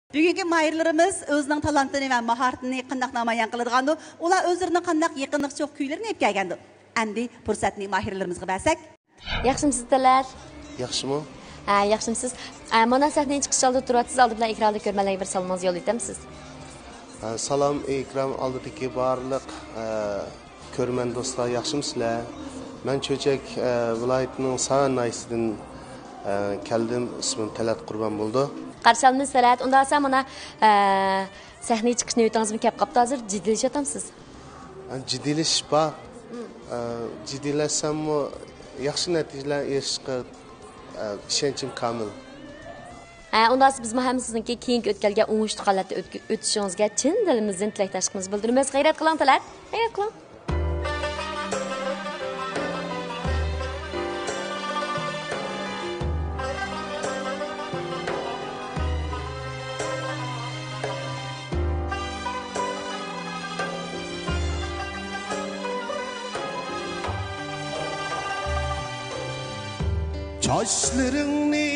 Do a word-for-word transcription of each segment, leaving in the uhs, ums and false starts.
بۈگۈنكى ماھىرلىرىمىز ئۆزىنىڭ تالانتىنى ۋە ماھارىتىنى قانداق نامايان قىلىدىغاندۇ؟ ئۇلار ئۆزلىرىنىڭ قانداق يېقىملىق شوخ كۈيلىرىنى ئېلىپ كەلگەندۇ؟ ئەمدى پۇرسەتنى ماھىرلىرىمىزغا بەرسەك. ياخشىمسىز، تەلەت؟ ياخشىمۇ؟ ھە، ياخشىمسىز؟ ھە، مانا سەھنىگە چىقىش ئالدىدا تۇرۇۋاتىسىز، ئالدى بىلەن ئېكراندا كۆرۈرمەنلەرگە بىر سالىمىڭىزنى يوللىۋېتەمسىز؟ ھە، سالام، ئېكران ئالدىدىكى بارلىق، ھە، كۆرۈرمەن دوستلار، ياخشىمۇسىلەر؟ مەن چۆچەك، ئە، ۋىلايىتىنىڭ ساۋەن ناھىيەسىدىن، ئە، كەلدىم. ئىسمىم تەلەت قۇربان بولىدۇ. قارشى ئالىمىز تەلەت. ئۇنداق بولسا مانا، ئە، سەھنىگە چىقىش نۆۋىتىڭىزمۇ كەپ قاپتۇ ھازىر. جىددىيلىشىۋاتامسىز؟ ئە، جىددىيلىشىش بار. ئە، جىددىيلەشسەممۇ ياخشى نەتىجىلەرنى ئېرىشىشقا، ئە، ئىشەنچىم كامىل. ئە، ئۇنداق بولسا بىزمۇ ھەم سىزنىڭكى كېيىنكى ئۆتكەلگە ئوڭۇشلۇق ھالەتتە ئۆتكە-، ئۆتۈشىڭىزگە چىن دىلىمىزدىن تىلەكداشلىقىمىزنى بىلدۈرىمىز. غەيرەت قىلىڭ تەلەت. غەيرەت قىلىڭ. چاچلىرىڭنى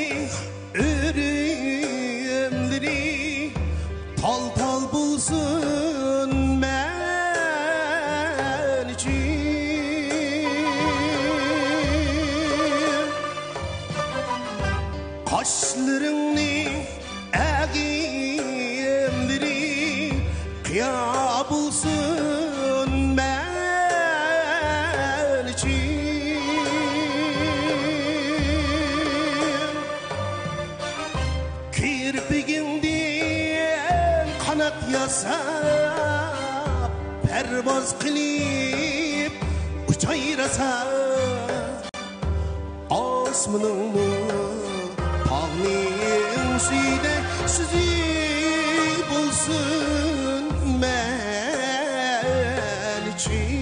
ئۆرۈملىرى تال-تال بولسۇن مەن ئۈچۈن. قاشلىرىڭنى ئەگىملىرى قىيا بولسۇن مەن ئۈچۈن. كىرپىكىڭدىن قانات ياساپ، پەرۋاز قىلىپ ئۇچاي راسا. ئاسمىنىڭمۇ تاغنىڭ سۈيىدەك سۈزۈك بولسۇن مەن ئۈچۈن.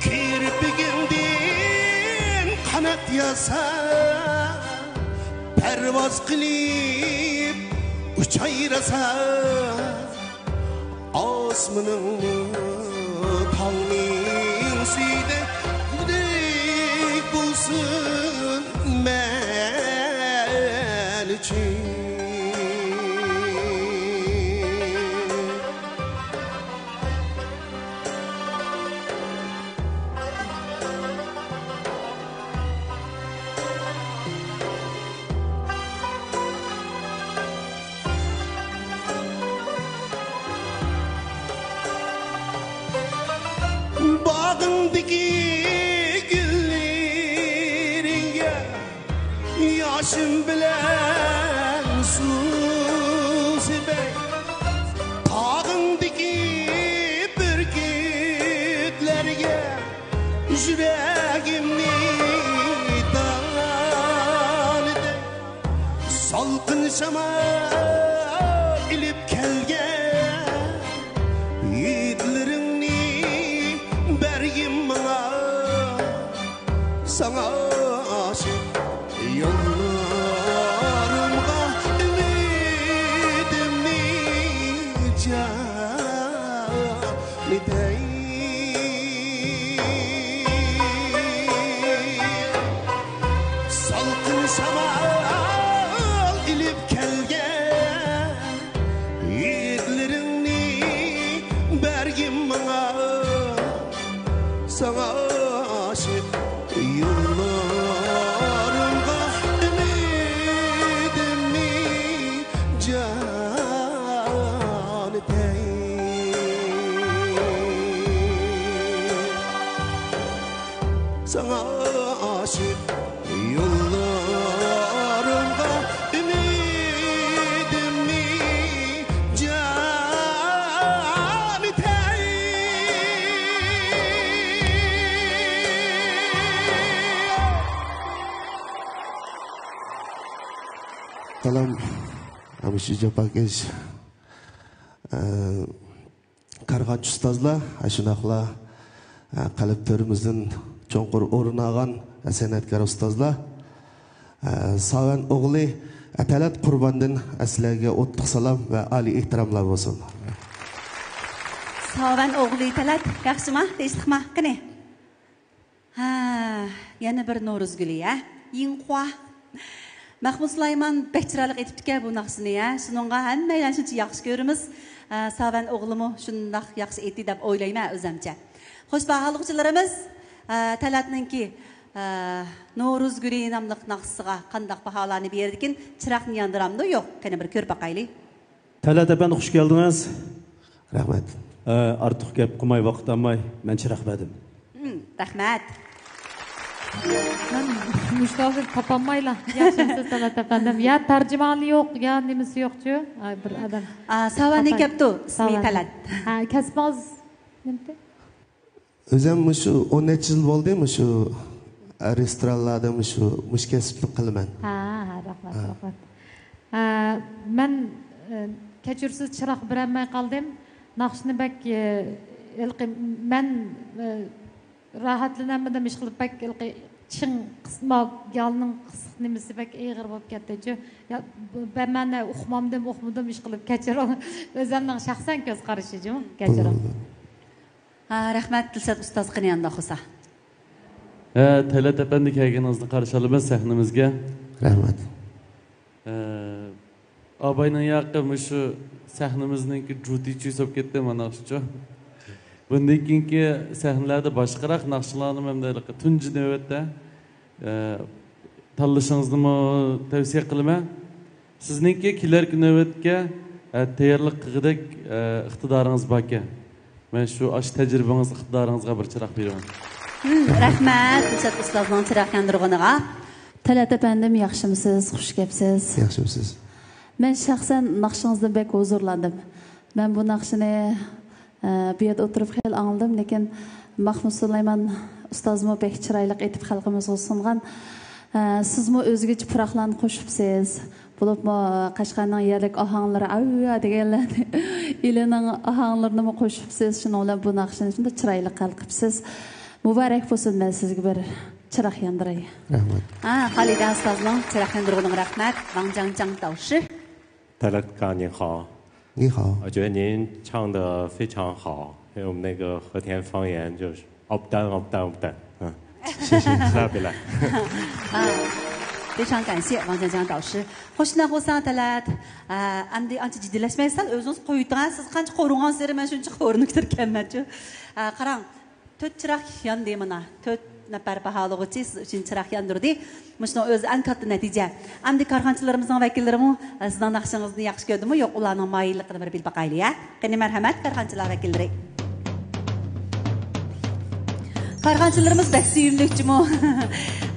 كىرپىكىڭدىن قانات ياسا، پەرۋاز قىلىپ ئۇچاي راسا. ئاسمىنىڭمۇ تاغنىڭ سۈيىدەك سۈزۈك بولسۇن مەن ئۈچۈن. باغىڭدىكى گۈللىرىڭگە ياشىم بىلەن سۇ سېپەي، تاغىڭدىكى بۈركۈتلەرگە يۈرەكىمنى تانىدەي. سالقىن شامال ئېلىپ كەلگەن ھىدلىرىڭنى بەرگىن ماڭا. ساڭا ئاشىق يوللىرىمغا ئۈمىدىمنى جان ئېتەي. سالقىن شامال ئېلىپ كەلگەن ھىدلىرىڭنى بەرگىن ماڭا. ساڭا ئاشىق يوللىرىمغا ئۈمىدىمنى جان ئېتەي. ساڭا ئاشىق يوللىرىمغا ئۈمىدىمنى جان ئېتەي. سالام، ھەمىشە جاپاكەش، ئە، كارخانىچى ئۇستازلار، ئاشۇنداقلا، ئە، قەلب تۆرىمىزدىن چوڭقۇر ئورۇن ئالغان سەنئەتكار ئۇستازلار، ئە، ساۋەن ئوغلى تەلەت قۇرباندىن سىلەرگە ئوتلۇق سالام ۋە ئالىي ئېھتىراملار بولسۇن. ساۋەن ئوغلى تەلەت، ياخشىما؟ تىنچلىقما؟ قېنى. ھە، يەنە بىر نورۇز گۈلى، ھە؟ يىڭخۇا. مەخمۇت سۇلايمان بەك چىرايلىق ئېيتىپتىكەن بۇ ناخشىنى، ھە؟ شۇنىڭغا ھەممەيلەن شۇنچە ياخشى كۆرىمىز. ئە، ساۋەن ئوغلىمۇ شۇنداق ياخشى ئېيتتى دەپ ئويلايمەن ئۆزەمچە. خوش، باھالىغۇچىلىرىمىز، ئە، تەلەتنىڭكى، ئە، نورۇز گۈلى ناملىق ناخشىسىغا قانداق باھالارنى بېرىدىكىن؟ چىراغنى ياندۇرامدۇ يوق؟ قېنى، بىر كۆرۈپ باقايلى. تەلەت ئەپەندى، خۇش كەلدىڭىز. رەھمەت. ئە، ئارتۇق گەپ قىلماي، ۋاقىت ئالماي، مەن چىراغ بەردىم. مم، رەھمەت. مەن مۇشۇ ھازىر تاپالمايلا. ياخشىمسىز، تەلەت ئەپەندىم؟ يا تەرجىمانى يوق، يا نېمىسى يوقچۇ. ئاي، بىر ئادەم. ئا، ساۋەننى تاپاي. كەپتۇ، ئىسمى ساۋەن. تەلەت. ھە، كەسپىڭىز نېمىدى؟ ئۆزۈم مۇشۇ ئون نەچچە يىل بولدى، مۇشۇ، ئە، رېستورانلاردا مۇشۇ، مۇشۇ كەسىپنى قىلىمەن. ھە، ھە، رەھمەت، ھە. رەھمەت. ئە، مەن، ئە، كەچۈرسىز، چىراغ بېرەلمەي قالدىم. ناخشىنى بەك، ئە، ھېلىقى مەن، ئە، راھەتلىنەلمىدىم، ئىشقىلىپ بەك ھېلىقى چىڭ قىسما، گالنىڭ قىسىق نېمىسى بەك ئېغىر بولۇپ كەتتىچۇ. يا، بۇ، بەمەنە ئۇقمامدىم، ئۇقمىدىم، ئىشقىلىپ كەچۈرۈڭ. ئۆزۈمنىڭ شەخسەن كۆز قارىشىچۇ، كەچۈرۈڭ. بولىدۇ. ھە، رەھمەت، دىلشات ئۇستاز، قېنى ئانداق بولسا. ھە، تەلەت ئەپەندى، كەلگىنىڭىزنى قارشى ئالىمىز سەھنىمىزگە. رەھمەت. ھە، ئاباينىڭ ياقى مۇشۇ سەھنىمىزنىڭكى جۇتى چۈيسى بولۇپ كەتتى، مانا شۇچۇ. بۇندىن كېيىنكى سەھنىلەردە باشقىراق ناخشىلارنى ھەمدە تۇنجى نۆۋەتتە، ئە، تاللىشىڭىزنىمۇ تەۋسىيە قىلىمەن. سىزنىڭكى كېلەركى نۆۋەتكە، ئە، تەييارلىق قىلغۇدەك، ئە، ئىقتىدارىڭىز باركەن. مەن شۇ ئاشۇ تەجرىبىڭىز، ئىقتىدارىڭىزغا بىر چىراغ بېرىمەن. ھىم، رەھمەت، دىلشات ئۇستازنىڭ چىراغ ياندۇرغىنىغا. تەلەت ئەپەندىم، ياخشىمسىز؟ خۇش كەپسىز. ياخشىمسىز؟ مەن شەخسەن ناخشىڭىزدىن بەك ھۇزۇرلاندىم. مەن بۇ ناخشىنى، ئە، بۇ يەردە ئولتۇرۇپ خېلى ئاڭلىدىم، لېكىن مەخمۇت سۇلايمان ئۇستازمۇ بەك چىرايلىق ئېيتىپ خەلقىمىزگە سۇنغان. ئە، سىزمۇ ئۆزگىچە پۇراقلارنى قوشۇپسىز. بولۇپمۇ قەشقەرنىڭ يەرلىك ئاھاڭلىرى، ئاۋۋا دېگەنلەرنى، ئىلىنىڭ ئاھاڭلىرىنىمۇ قوشۇپسىز. شۇنىڭ بىلەن بۇ ناخشىنى شۇنداق چىرايلىق ھەل قىپسىز. مۇبارەك بولسۇن، مەن سىزگە بىر چىراغ ياندۇراي. رەھمەت. ھە، خالىدە ئۇستازنىڭ چىراغ ياندۇرغىنىغا رەھمەت. ۋاڭ جاڭ جاڭ داۋشى. 大家好，您好。你好。我觉得您唱的非常好，因为我们那个和田方言就是 obdan obdan obdan，嗯，谢谢。拉比来。非常感谢王江江导师。خوش، نەق بولساڭ تەلەت. ئەمدى ئانچە جىددىيلەشمەي سەل ئۆزىڭىز قويۇۋېتىڭ. سىز قانچە قورۇغانسېرى مەن شۇنچە قورۇنۇپ كېتىدىكەنمەنچۇ. قاراڭ، تۆت چىراغ ياندى مانا. تۆت نەپەر باھالىغۇچى سىز ئۈچۈن چىراغ ياندۇردى. مۇشۇنىڭ ئۆزى ئەڭ كاتتا نەتىجە. ئەمدى كارخانىچىلىرىمىزنىڭ ۋەكىللىرىمۇ، ئە، سىزنىڭ ناخشىڭىزنى ياخشى كۆردىمۇ يوق، ئۇلارنىڭ مايىللىقىنى بىر بىلىپ باقايلى، ھە؟ قېنى، مەرھەمەت، كارخانىچىلار ۋەكىللىرى. كارخانىچىلىرىمىز بەك سۆيۈملۈك جۇمۇ.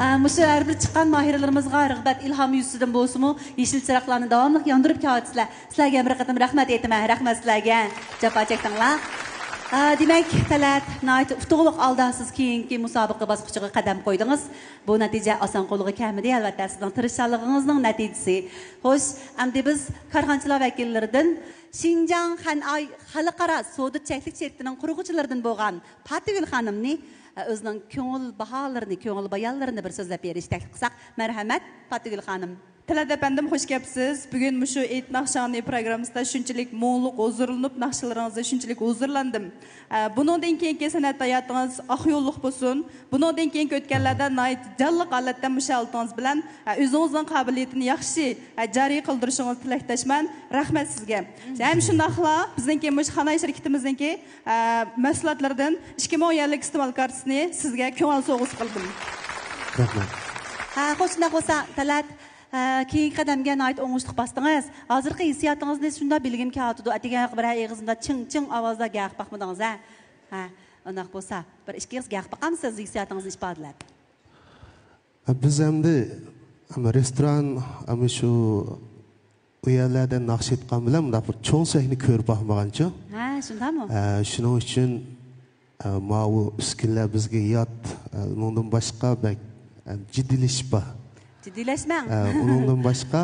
ئە، مۇشۇ ھەر بىر چىققان ماھىرىلىرىمىزغا رىغبەت، ئىلھام يۈزىسىدىن بولسىمۇ، يېشىل چىراغلارنى داۋاملىق ياندۇرۇپ كېلىۋاتىسىلەر. سىلەرگە ھەم بىر قېتىم رەھمەت ئېيتىمەن. رەھمەت سىلەرگە. جاپا چەكتىڭلار. ئا، دېمەك، تەلەت، ناھايىتى ئۇتۇقلۇق ھالدا سىز كېيىنكى مۇسابىقە باسقۇچىغا قەدەم قويدىڭىز. بۇ نەتىجە ئاسان قولغا كەلمىدى، ئەلۋەتتە، سىزنىڭ تىرىشچانلىقىڭىزنىڭ نەتىجىسى. خوش، ئەمدى بىز كارخانىچىلار ۋەكىللىرىدىن شىنجاڭ خەنئاي خەلقئارا سودا چەكلىك شىركىتىنىڭ قۇرغۇچىلىرىدىن بولغان پاتىگۈل خانىمنى، ئە، ئۆزىنىڭ كۆڭۈل باھالىرىنى، كۆڭۈل بايانلىرىنى بىر سۆزلەپ بېرىشنى تەكلىپ قىلساق. مەرھەمەت، پاتىگۈل خانىم. تەلەت ئەپەندىم، خوش كەپسىز. بۈگۈن مۇشۇ ئېيت ناخشاڭنى پروگراممىسىدا شۇنچىلىك مۇڭلۇق ھۇزۇرلىنىپ، ناخشىلىرىڭىزدا شۇنچىلىك ھۇزۇرلاندىم. ئە، بۇنىڭدىن كېيىنكى سەنئەت ھاياتىڭىز ئاق يوللۇق بولسۇن. بۇنىڭدىن كېيىنكى ئۆتكەنلەردە ناھايىتى جانلىق ھالەتتە مۇشۇ ھالىتىڭىز بىلەن، ئە، ئۆزىڭىزنىڭ قابىلىيىتىنى ياخشى، ئە، جارى قىلدۇرۇشىڭىزنى تىلەكداشمەن. رەھمەت سىزگە. ھەم شۇنداقلا بىزنىڭكى مۇشۇ خاناي شىركىتىمىزنىڭكى، ئە، مەھسۇلاتلىرىدىن ئىككى مىڭ يۈەنلىك ئىستېمال كارتىسىنى سىزگە كۆڭۈل سوۋغىسى قىلدىم. رەھمەت. ھە، خوش، شۇنداق بولسا، تەلەت، ھە، كېيىنكى قەدەمگە ناھايىتى ئوڭۇشلۇق باستىڭىز. ھازىرقى ھېسسىياتىڭىزنى شۇنداق بىلگۈم كېلىۋاتىدۇ. ئەتىگەن بىر ئېغىزىمدا چىڭ، چىڭ ئاۋازدا گەپ باقمىدىڭىز، ھە؟ ھە، ئۇنداق بولسا، بىر ئىككى ئېغىز گەپ باقامسىز، ھېسسىياتىڭىزنى ئىپادىلەپ؟ بىز ئەمدى، ئەمما رېستوران، ئەمما شۇ ئۇ يەرلەردە ناخشا ئېيتقان بىلەن مۇنداق بىر چوڭ سەھنە كۆرۈپ باقمىغانچۇ. ھە، شۇنداقمۇ؟ ئە، شۇنىڭ ئۈچۈن، ئە، ماۋۇ ئۈسكۈنىلەر بىزگە يات، ئە، ئۇنىڭدىن باشقا بەك، ئە، جىددىيلىشىپ بار. جىددىيلەشمەڭ. ئە، ئۇنىڭدىن باشقا،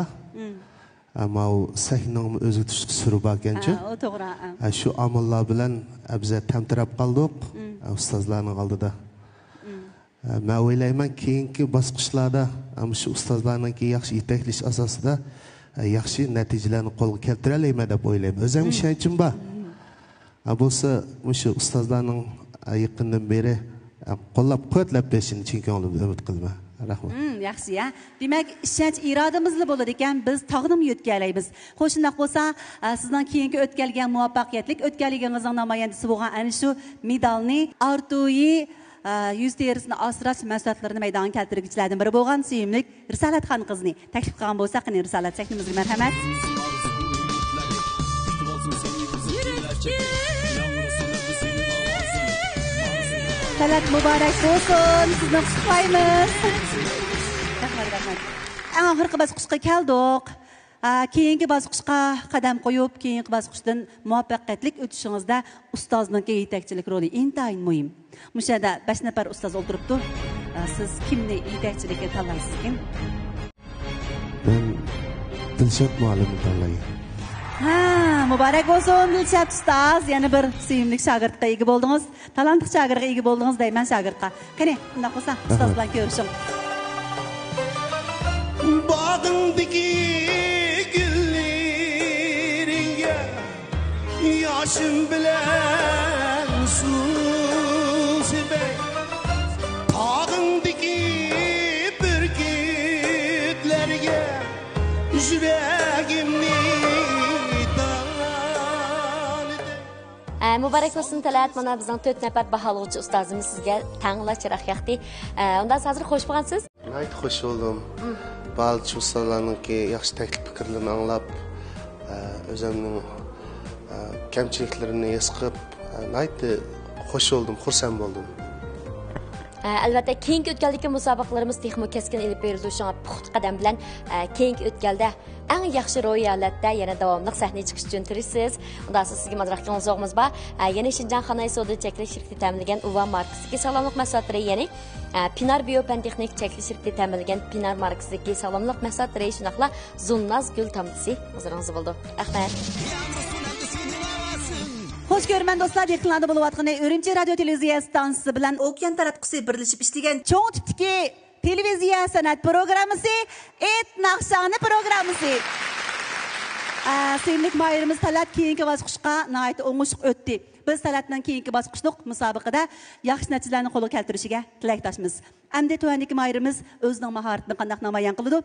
ئە، ماۋۇ سەھنىنىڭمۇ ئۆزگىرىش قۇسۇرى باركەنچۇ. ھە، ئۇ توغرا، ھە. ئە، شۇ ئامىللار بىلەن، ئە، بىزلەر تەمتىرەپ قالدۇق. ئە، ئۇستازلارنىڭ ئالدىدا. مەن ئويلايمەن، كېيىنكى باسقۇچلاردا مۇشۇ ئۇستازلارنىڭكى ياخشى يېتەكلىشى ئاساسىدا ياخشى نەتىجىلەرنى قولغا كەلتۈرەلەيمەن دەپ ئويلايمەن. ئۆزۈمگە ئىشەنچىم بار. بولسا مۇشۇ ئۇستازلارنىڭ يېقىندىن بېرى قوللاپ قۇۋۋەتلەپ بېرىشىنى چىن كۆڭلۈمدىن ئۈمىد قىلىمەن. رەھمەت. ھىم، ياخشى، ھە. دېمەك، ئىشەنچ ئىرادىمىزلا بولىدىكەن، بىز تاغنىمۇ يۆتكەلەيمىز. خوش، شۇنداق بولسا، ئە، سىزنىڭ كېيىنكى ئۆتكەلگە مۇۋەپپەقىيەتلىك ئۆتكەللىكىڭىزنىڭ نامايەندىسى بولغان ئەنە شۇ مېدالنى ئارتۇيى، ئە، يۈز تېرىسىنى ئاسراش مەھسۇلاتلىرىنى مەيدانغا كەلتۈرگۈچىلەردىن بىرى بولغان سۆيۈملۈك رىسالەت خان قىزنى تەكلىپ قىلغان بولساق، قېنى، رىسالەت، سەھنىمىزگە مەرھەمەت. تەلەت مۇبارەك بولسۇن، سىزنى قۇتلۇقلايمىز. رەھمەت، رەھمەت. ئەڭ ئاخىرقى باسقۇچقا كەلدۇق. ئا، كېيىنكى باسقۇچقا قەدەم قويۇپ، كېيىنكى باسقۇچتىن مۇۋەپپەقىيەتلىك ئۆتۈشىڭىزدە ئۇستازنىڭكى يېتەكچىلىك رولى ئىنتايىن مۇھىم. مۇشۇ يەردە بەش نەپەر ئۇستاز ئولتۇرۇپتۇ. ئا، سىز كىمنى يېتەكچىلىككە تاللايسىزكىن؟ مەن دىلشات مۇئەللىمنى تاللايمەن. ھە، مۇبارەك بولسۇن، دىلشات ئۇستاز. يەنە بىر سۆيۈملۈك شاگىرتقا ئىگە بولدىڭىز. تالانتلىق شاگىرتقا ئىگە بولدىڭىز دەيمەن شاگىرتقا. قېنى، ئۇنداق بولسا، ئۇستاز بىلەن كۆرۈشۈڭ. باغىڭدىكى گۈللىرىڭگە ياشىم بىلەن سۇ سېپەي، تاغىڭدىكى بۈركۈتلەرگە يۈرىكىمنى تالىدىم. ئە، مۇبارەك بولسۇن، تەلەت. مانا، بىزنىڭ تۆت نەپەر باھالىغۇچى ئۇستازىمىز سىزگە تەڭلا چىراغ ياقتى. ئە، ئۇنداق ھازىر خوش بولغانسىز؟ ناھايىتى خوش بولدۇم. باھالىغۇچى ئۇستازلارنىڭكى ياخشى تەكلىپ پىكىرلىرىنى ئاڭلاپ، ئە، ئۆزۈمنىڭ، ئە، كەمچىلىكلىرىنى ھېس قىلىپ، ئە، ناھايىتى خوش بولدۇم، خۇرسەن بولدۇم. ئە، ئەلۋەتتە، كېيىنكى ئۆتكەلدىكى مۇسابىقىلىرىمىز تېخىمۇ كەسكىن ئېلىپ بېرىلىدۇ. شۇڭا پۇختا قەدەم بىلەن، ئە، كېيىنكى ئۆتكەلدە ئەڭ ياخشى روھىي ھالەتتە يەنە داۋاملىق سەھنىگە چىقىش ئۈچۈن تىرىشىسىز. ئۇنداق بولسا سىزگە ئازراق كۆڭۈل سوۋغىمىز بار. ئە، يەنە شىنجاڭ خاناي سودا چەكلىك شىركىتى تەمىنلىگەن ئۇۋا ماركىسىدىكى ساغلاملىق مەھسۇلاتلىرى، يەنى، ئە، پىنار بىيو پەن تېخنىك چەكلىك شىركىتى تەمىنلىگەن پىنار ماركىسىدىكى ساغلاملىق مەھسۇلاتلىرى، شۇنداقلا زۇنناز گۈل تامچىسى ھۇزۇرىڭىزدا بولىدۇ. رەھمەت. خوش كۆرىمەن دوستلار، دىققىتىڭلاردا بولۇۋاتقىنى ئۈرۈمچى رادىيو تېلېۋىزىيە ئىستانسىسى بىلەن ئوكيان تاراتقۇسى بىرلىشىپ ئىشلىگەن چوڭ تىپتىكى تېلېۋىزىيە سەنئەت پروگراممىسى، ئېيت ناخشاڭنى پروگراممىسى. ئە، سۆيۈملۈك ماھىرىمىز تەلەت كېيىنكى باسقۇچقا ناھايىتى ئوڭۇشلۇق ئۆتتى. بىز تەلەتنىڭ كېيىنكى باسقۇچلۇق مۇسابىقىدە ياخشى نەتىجىلەرنى قولغا كەلتۈرۈشىگە تىلەكداشمىز. ئەمدى تۆۋەندىكى ماھىرىمىز ئۆزىنىڭ ماھارىتىنى قانداق نامايان قىلىدۇ؟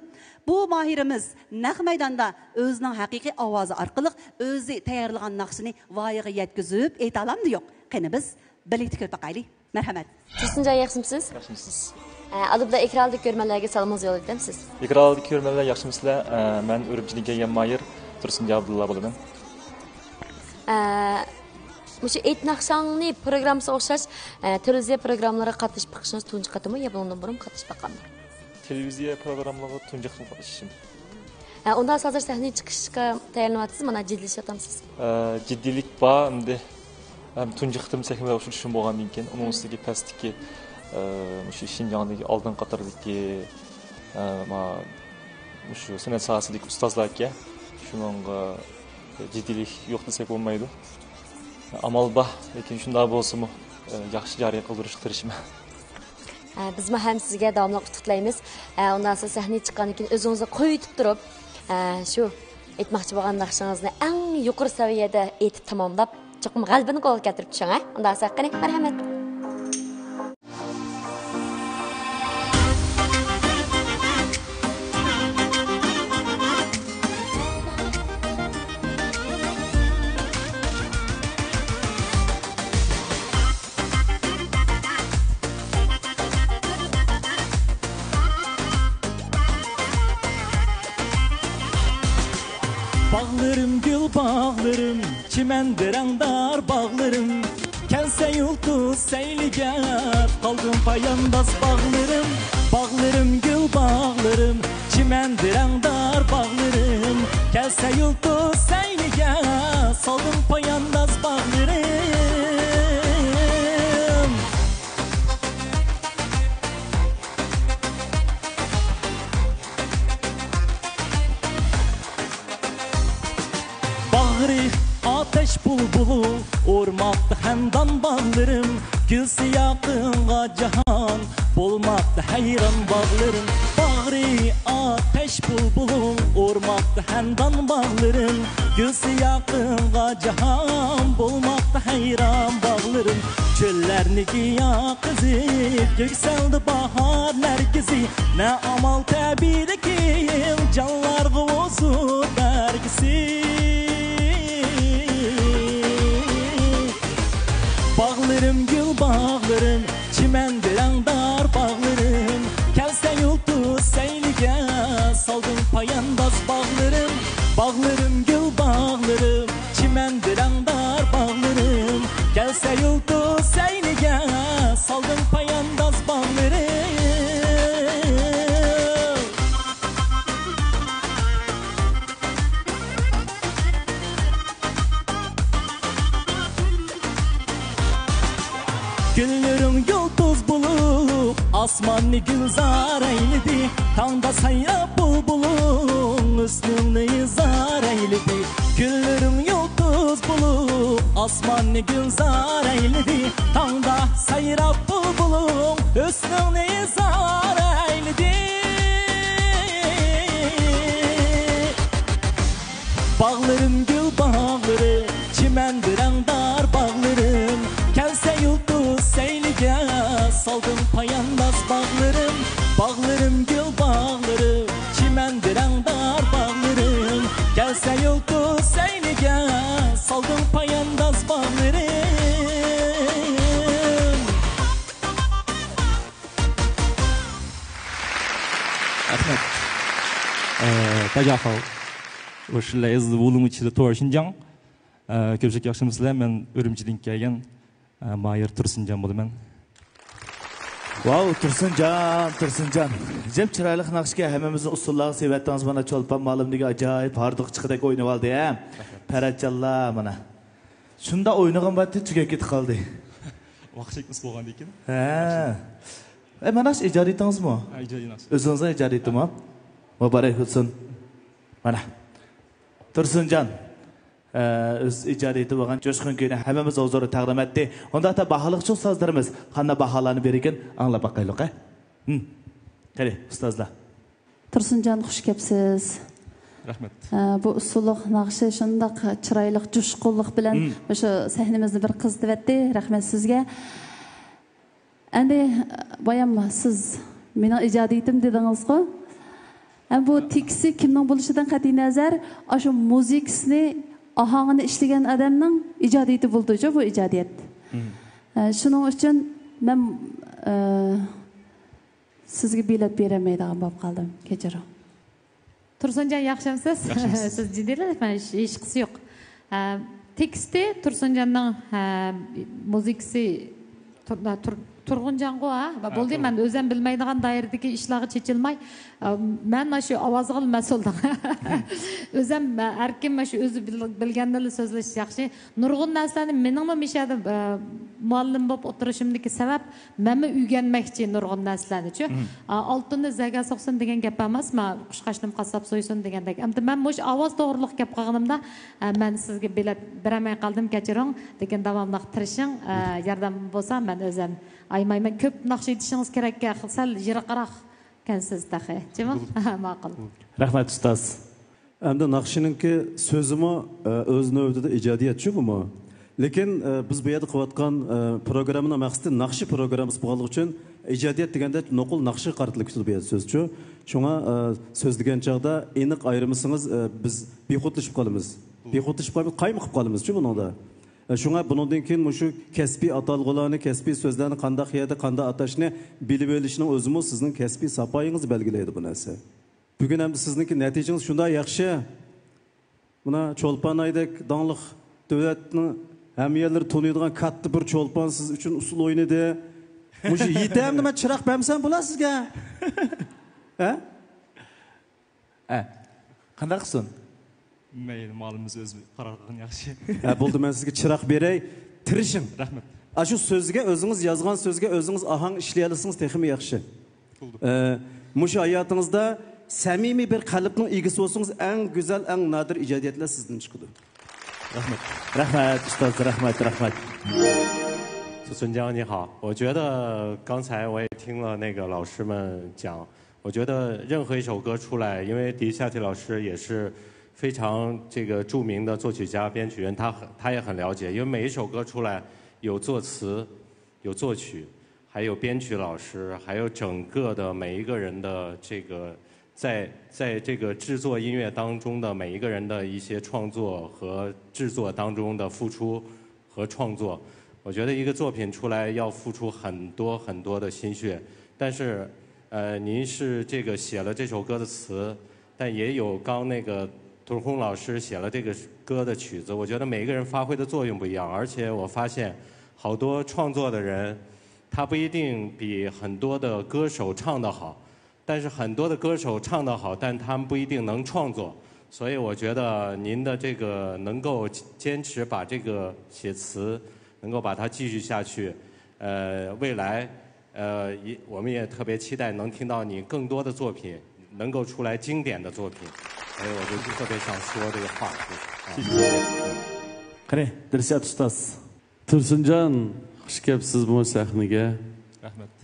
بۇ ماھىرىمىز نەق مەيداندا ئۆزىنىڭ ھەقىقىي ئاۋازى ئارقىلىق ئۆزى تەييارلىغان ناخشىنى ُايىغا يەتكۈزۈپ ئېيتالامدۇ يوق؟ قېنى بىز بىرلىكتە كۆرۈپ باقايلى. مەرھەمەت. تۇرسۇنجان، ياخشىمۇسىز؟ ياخشىمۇسىز؟ ئە، ئالدىدا ئېكران ئالدىدىكى كۆرۈرمەنلەرگە سالىمىڭىزنى يوللايدىكەنمىسىز؟ ئېكران ئالدىدىكى كۆرۈرمەنلەر، ياخشىمۇسىلەر؟ ئە، مەن ئۈرۈمچىدىن كەلگەن ماھىر، تۇرسۇنجان ئابدۇللا بولىمەن. ئە، مۇشۇ ئېيت ناخشاڭنى پروگراممىسىغا ئوخشاش، ئە، تېلېۋىزىيە پروگراممىلىرىغا قاتنىشىپ بېقىشىڭىز تۇنجى قېتىممۇ يا بۇنىڭدىن بۇرۇن قاتنىشىپ باققانمۇ؟ تېلېۋىزىيە پروگراممىلىرىغا تۇنجى قېتىم قاتنىشىشىم. ئە، ئۇنداق ھازىر سەھنىگە چىقىشقا تەييارلىنىۋاتىسىز، مانا جىددىيلىشىۋاتامسىز؟ ئە، جىددىيلىك بار ئەمدى. ھەم تۇنجى قېتىم سەھنە بىلەن ئۇچرىشىشىم بولغاندىن كېيىن، ئۇنىڭ ئۈستىگە پەستىكى، ئە، مۇشۇ شىنجاڭدىكى ئالدىنقى قاتاردىكى، ئە، ما-، مۇشۇ سەنئەت ساھەسىدىكى ئۇستازلاركەن. شۇنىڭغا جىددىيلىك يوق دېسەك بولمايدۇ. ئامال بار، لېكىن شۇنداق بولسىمۇ، ئە، ياخشى جارى قىلدۇرۇشقا تىرىشىمەن. ئە، بىزمۇ ھەم سىزگە داۋاملىق ئۇتۇق تىلەيمىز. ئە، ئۇنداق بولسا سەھنىگە چىققاندىن كېيىن ئۆزىڭىزنى قويۇتۇپ تۇرۇپ، ئە، شۇ ئېيتماقچى بولغان ناخشىڭىزنى ئەڭ يۇقىرى سەۋىيەدە ئېيتىپ تاماملاپ، چوقۇم غەلىبىنى قولغا كەلتۈرۈپ چۈشۈڭ، ھە؟ ئۇنداق بولسا قېنى، مەرھەمەت. باغلىرىم گۈل باغلىرىم، چىمەندە رەڭدار باغلىرىم، كەلسە يۇلتۇز سەيلىگە، سالدىم پايانداز باغلىرىم. باغلىرىم گۈل باغلىرىم، چىمەندە رەڭدار باغلىرىم، كەلسە يۇلتۇز سەيلىگە، سالدىم پايانداز باغلىرىم. باغرى ئاتەش بۇلبۇلى ئۇرماقتا خەندان باغلىرىم، گۈل سىياقىڭغا جاھان بولماقتا ھەيران باغلىرىم. باغرى پەش بۇلبۇلۇڭ ئۇرماقتا ھەندان باغلىرىم، گۈل سىياقىڭغا جاھان بولماقتا ھەيران باغلىرىم. چۆللەرنى گىياھ قىزىپ، يۈكسەلدى باھار نەرگىزى، نە ئامال تەبىئىيلىكىڭ جانلارغا ھۇزۇر بەرگۈسى. باغلىرىم گۈل باغلىرىم، چىمەن بىرەڭدار باغلىرىم، كەلسە يۇلتۇز سەيلىگە، سالدىڭ پايانداز باغلىرىم. باغلىرىم گۈل باغلىرىم، چىمەن بىرەڭدار باغلىرىم، كەلسە يۇلتۇز سەيلىگە، سالدىڭ پايانداز باغلىرىم. گۈللىرىڭ يۇلتۇز بولۇپ، ئاسماننى گۈلزار ئەيلىدى. تاڭدا سايراپ بۇلبۇلۇڭ ھۆسنۈڭنى ئىزھار ئەيلىدى. گۈللىرىڭ يۇلتۇز بولۇپ، ئاسماننى گۈلزار ئەيلىدى. تاڭدا سايراپ بۇلبۇلۇڭ ھۆسنۈڭنى ئىزھار ئەيلىدى. باغلىرىم گۈل باغلىرىم، چىمەن بىرەڭدار باغلىرىم، كەلسە يۇلتۇز سەيلىگە، سالدىم پايانداز باغلىرىم. باغلىرىم گۈل باغلىرىم، چىمەن بىرەڭدار باغلىرىم، كەلسە يۇلتۇز سەيلىگە، سالدىم پايانداز باغلىرىم. رەھمەت. ئە، تاجاخاۋ. 我是来自乌鲁木齐的托尔新疆. ئە، كۆپچىلىك ياخشىمۇسىلەر؟ مەن ئۈرۈمچىدىن كەلگەن، ئە، ماھىر تۇرسۇنجان بولىمەن. ۋاۋ، تۇرسۇنجان، تۇرسۇنجان. ئەجەب چىرايلىق ناخشىكەن، ھەممىمىزنى ئۇسسۇللارغا سېۋەتتىڭىز. مانا چولپان مۇئەللىمدىكى ئاجايىپ ھاردۇق چىققۇدەك ئوينىۋالدى، ھە؟ رەھمەت. پەرەتجانلار مانا. شۇنداق ئوينىغان بارتى، تۈگەپ كېتىپ قالدى. ۋاقىت چەكلىمىسى بولغاندىكىن. ھە. ئەي، مانا شۇ ئىجادىيىتىڭىزمۇ؟ ھە، ئىجادىي ناخشا. ئۆزىڭىزنىڭ ئىجادىيىتىمۇ؟ مۇبارەك بولسۇن. مانا. تۇرسۇنجان، ئە، ئۆز ئىجادىيىتى بولغان جوشقۇن كۈيىنى ھەممىمىز ھۇزۇرىدا تەقدىم ئەتتى. ئۇنداقتا باھالىقچى ئۇستازلىرىمىز قانداق باھالارنى بېرىكىن، ئاڭلاپ باقايلۇق، ھە؟ ھىم. قېنى، ئۇستازلار. تۇرسۇنجان، خۇش كەپسىز. رەھمەت. ئە، بۇ ئۇسسۇللۇق ناخشا شۇنداق چىرايلىق، جۇشقۇنلۇق بىلەن مم. مۇشۇ سەھنىمىزنى بىر قىزىتىۋەتتى. رەھمەت سىزگە. ئەمدى، بايام، سىز مېنىڭ ئىجادىيىتىم دېدىڭىزغۇ؟ ئەمدى بۇ تېكىستى كىمنىڭ بولۇشىدىن قەتئىينەزەر، ئاشۇ مۇزىكىسىنى، ئاھاڭىنى ئىشلىگەن ئادەمنىڭ ئىجادىيىتى بولىدۇچۇ بۇ ئىجادىيەت. مم. ئە، شۇنىڭ ئۈچۈن مەن، ئە، سىزگە بېلەت بېرەلمەيدىغان بولۇپ قالدىم. كەچۈرۈڭ. تۇرسۇنجان، ياخشىمۇسىز؟ ياخشىمۇس؟ سىز جىددىيلىشىپ، ھېچقىسى يوق. ئە، تېكىستى تۇرسۇنجاننىڭ، ئە، مۇزىكىسى تۇر-، تۇر-، تۇرغۇنجانغۇ، ھە؟ ھە، بولدى، تۇرغۇن. مەن ئۆزەم بىلمەيدىغان دائىرىدىكى ئىشلارغا چېچىلماي، ئە، مەن مانا شۇ ئاۋازغىلا مەسئۇلدۇڭ. ئۆزەم، ئە، ئەركىن مانا شۇ ئۆزى بىل-، بىلگەننىلا سۆزلىشىش ياخشى. نۇرغۇن نەرسىلەرنى مېنىڭمۇ مۇشۇ يەردە، ئە، مۇئەللىم بولۇپ ئولتۇرۇشۇمدىكى سەۋەب، مەنمۇ ئۆگەنمەكچى نۇرغۇن نەرسىلەرنىچۇ. مم. ئا، ئالتۇننى زەگە سوقسۇن دېگەن گەپ ئەمەس، ما، قۇشقاچنىمۇ قاسساپ سويسۇن دېگەندەك. ئەمدى مەن مۇشۇ ئاۋاز توغرۇلۇق گەپ قىلغىنىمدا، ئا، مەن سىزگە بېلەت بېرەلمەي قالدىم، كەچۈرۈڭ. لېكىن داۋاملىق تىرىشىڭ، ئا، ياردەم بولسا مەن ئۆزۈم. ئايىماي، مەن كۆپ ناخشا ئېيتىشىڭىز كېرەككەن، سەل يىراقراق ئىكەنسىز تېخى. جۇمۇ؟ ماقۇل. رەھمەت، ئۇستاز. ئەمدى ناخشىنىڭكى سۆزىمۇ، ئە، ئۆز نۆۋىتىدە ئىجادىيەتچۇ بۇمۇ. لېكىن، ئە، بىز بۇ يەردە قىلىۋاتقان، ئە، پروگراممىنىڭ مەقسىتى ناخشا پروگراممىسى بولغانلىقى ئۈچۈن، ئىجادىيەت دېگەندە نوقۇل ناخشىغا قارىتىلىپ كېتىدۇ بۇ يەردە سۆزچۇ. شۇڭا، ئە، سۆزلىگەن چاغدا ئېنىق ئايرىمىسىڭىز، ئە، بىز بىخۇدلىشىپ قالىمىز. بىخۇدلىشىپ قالىمىز، قايمۇقۇپ قالىمىزچۇ بۇنىڭدا. ئە، شۇڭا بۇنىڭدىن كېيىن مۇشۇ كەسپىي ئاتالغۇلارنى، كەسپىي سۆزلەرنى قانداق يەردە قانداق ئاتاشنى بىلىۋېلىشنىڭ ئۆزىمۇ سىزنىڭ كەسپىي ساپايىڭىزنى بەلگىلەيدۇ بۇ نەرسە. بۈگۈن ئەمدى سىزنىڭكى نەتىجىڭىز شۇنداق ياخشى. مانا چولپان ئايدەك داڭلىق، دۆلەتنىڭ ھەممە يەرلىرى تونۇيدىغان كاتتا بىر چولپان سىز ئۈچۈن ئۇسسۇل ئوينىدى. مۇشۇ يېتەمدە مەن چىراغ بەرمىسەم بولا سىزگە؟ ھە؟ ھە. قانداق قىلسۇن؟ مەيلى، مۇئەللىمىمىز ئۆزى قارار قىلغىنى ياخشى. ھە، بولدى، مەن سىزگە چىراغ بېرەي. تىرىشىڭ. رەھمەت. ئاشۇ سۆزگە، ئۆزىڭىز يازغان سۆزگە ئۆزىڭىز ئاھاڭ ئىشلىيەلىسىڭىز تېخىمۇ ياخشى. بولدى. ئە، مۇشۇ ھاياتىڭىزدا سەمىمىي بىر قەلبنىڭ ئىگىسى بولسىڭىز، ئەڭ گۈزەل، ئەڭ نادىر ئىجادىيەتلەر سىزدىن چىقىدۇ. رەھمەت. رەھمەت، ئۇستاز، رەھمەت، رەھمەت. 主持人你好，我觉得刚才我也听了那个老师们讲，我觉得任何一首歌出来，因为迪夏提老师也是非常这个著名的作曲家、编曲人，他很他也很了解，因为每一首歌出来有作词、有作曲，还有编曲老师，还有整个的每一个人的这个在在这个制作音乐当中的每一个人的一些创作和制作当中的付出和创作。我觉得一个作品出来要付出很多很多的心血，但是呃，您是这个写了这首歌的词，但也有刚那个涂红老师写了这个歌的曲子。我觉得每一个人发挥的作用不一样，而且我发现好多创作的人，他不一定比很多的歌手唱得好，但是很多的歌手唱得好，但他们不一定能创作。所以我觉得您的这个能够坚持把这个写词，能够把它继续下去，呃，未来，呃，也我们也特别期待能听到你更多的作品，能够出来经典的作品。所以我就特别想说这个话，就是啊。 قېنى، دىلشات ئۇستاز. تۇرسۇنجان، خۇش كەپسىز بۇ سەھنىگە. رەھمەت.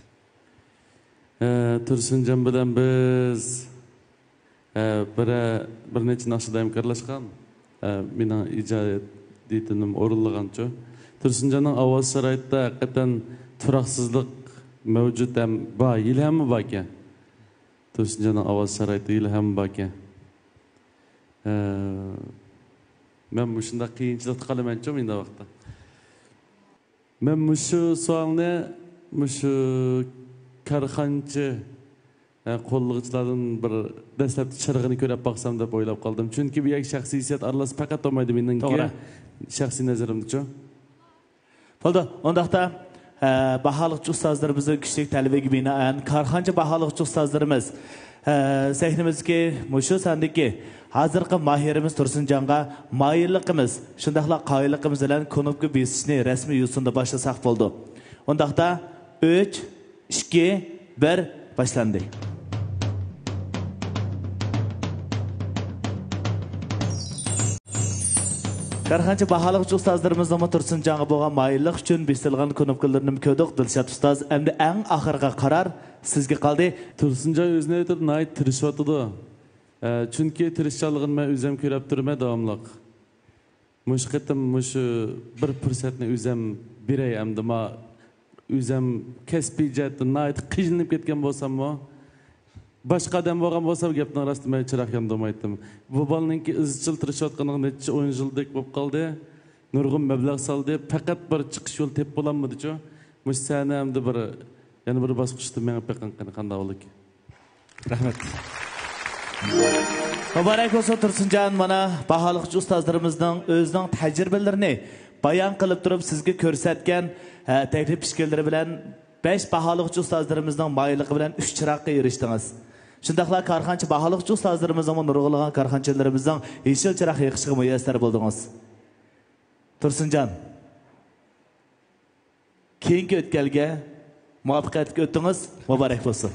ئە، تۇرسۇنجان بىلەن بىز، ئە، بىرە-، بىر نەچچە ناخشىدا ھەمكارلاشقان. ئە، مېنىڭ ئىجادىيىتىمنى ئورۇنلىغانچۇ. تۇرسۇنجاننىڭ ئاۋاز شارائىتىدا ھەقىقەتەن تۇراقسىزلىق مەۋجۇت ھەم بار، ھېلىھەممە باركەن. تۇرسۇنجاننىڭ ئاۋاز شارائىتى ھېلىھەممە باركەن. ئە، مەن مۇشۇنداق قىيىنچىلىقتا قالىمەنچۇ مۇنداق ۋاقىتتا. مەن مۇشۇ سوئالنى مۇشۇ كارخانىچى، ئە، قوللىغۇچىلاردىن بىر دەسلەپتە چىرىغىنى كۆرۈپ باقسام دەپ ئويلاپ قالدىم. چۈنكى بۇ يەرگە شەخسىي ھېسسىيات ئارىلاشسا پەقەت بولمايدۇ، مېنىڭكى توغرا. شەخسىي نەزىرىمدىچۇ. بولدى، ئۇنداقتا، ئە، باھالىقچى ئۇستازلىرىمىزنىڭ كۈچلۈك تەلىپىگە بىنائەن، كارخانىچى باھالىقچى ئۇستازلىرىمىز، ئە، سەھنىمىزدىكى مۇشۇ ساندىكى ھازىرقى ماھىرىمىز تۇرسۇنجانغا مايىللىقىمىز، شۇنداقلا قايىللىقىمىز بىلەن كۇنۇپكا بېسىشنى رەسمىي يوسۇندا باشلىساق بولىدۇ. ئۇنداقتا، ئۈچ، ئىككى، بىر، باشلاندى. كارخانىچى باھالىغۇچى ئۇستازلىرىمىزنىڭمۇ تۇرسۇنجانغا بولغان مايىللىق ئۈچۈن بېسىلغان كۇنۇپكىلىرىنىمۇ كۆردۇق، دىلشات ئۇستاز. ئەمدى ئەڭ ئاخىرقى قارار سىزگە قالدى. تۇرسۇنجان ئۆزىنى ئېيتىپ ناھايىتى تىرىشىۋاتىدۇ. ئە، چۈنكى تىرىشچانلىقىنى مەن ئۆزۈم كۆرۈپ تۇرىمەن داۋاملىق. مۇشۇ قېتىم مۇشۇ بىر پۇرسەتنى ئۆزۈم بېرەي ئەمدى ما ئۆزۈم كەسپىي جەھەتتىن ناھايىتى قىينىلىپ كەتكەن بولساممۇ، باشقا ئادەم بولغان بولسا، گەپنىڭ راستى، مەن چىراغ ياندۇرمايتتىم. بۇ بالىنىڭكى ئىزچىل تىرىشىۋاتقىنىغا نەچچە ئون يىلدەك بولۇپ قالدى. نۇرغۇن مەبلەغ سالدى، پەقەت بىر چىقىش يول تېپىپ بولالمىدىچۇ. مۇشۇ سەھنە ئەمدى بىر، يەنە بىر باسقۇچتا مېڭىپ بېقىڭ قېنى، قانداق بولىدىكىن. رەھمەت. مۇبارەك بولسۇن تۇرسۇنجان، مانا باھالىغۇچى ئۇستازلىرىمىزنىڭ ئۆزىنىڭ تەجرىبىلىرىنى بايان قىلىپ تۇرۇپ سىزگە كۆرسەتكەن، ھە، تەكلىپ پىكىرلىرى بىلەن بەش باھالىغۇچى ئۇستازلىرىمىزنىڭ مايىللىقى بىلەن ئۈچ چىراغقا ئېرىشتىڭىز. شۇنداقلا كارخانىچى باھالىغۇچى ئۇستازلىرىمىزنىڭمۇ نۇرغۇنلىغان كارخانىچىلىرىمىزنىڭ يېشىل چىراغ يېقىشىغا مۇيەسسەر بولدىڭىز. تۇرسۇنجان، كېيىنكى ئۆتكەلگە مۇۋەپپەقىيەتلىك ئۆتتىڭىز، مۇبارەك بولسۇن.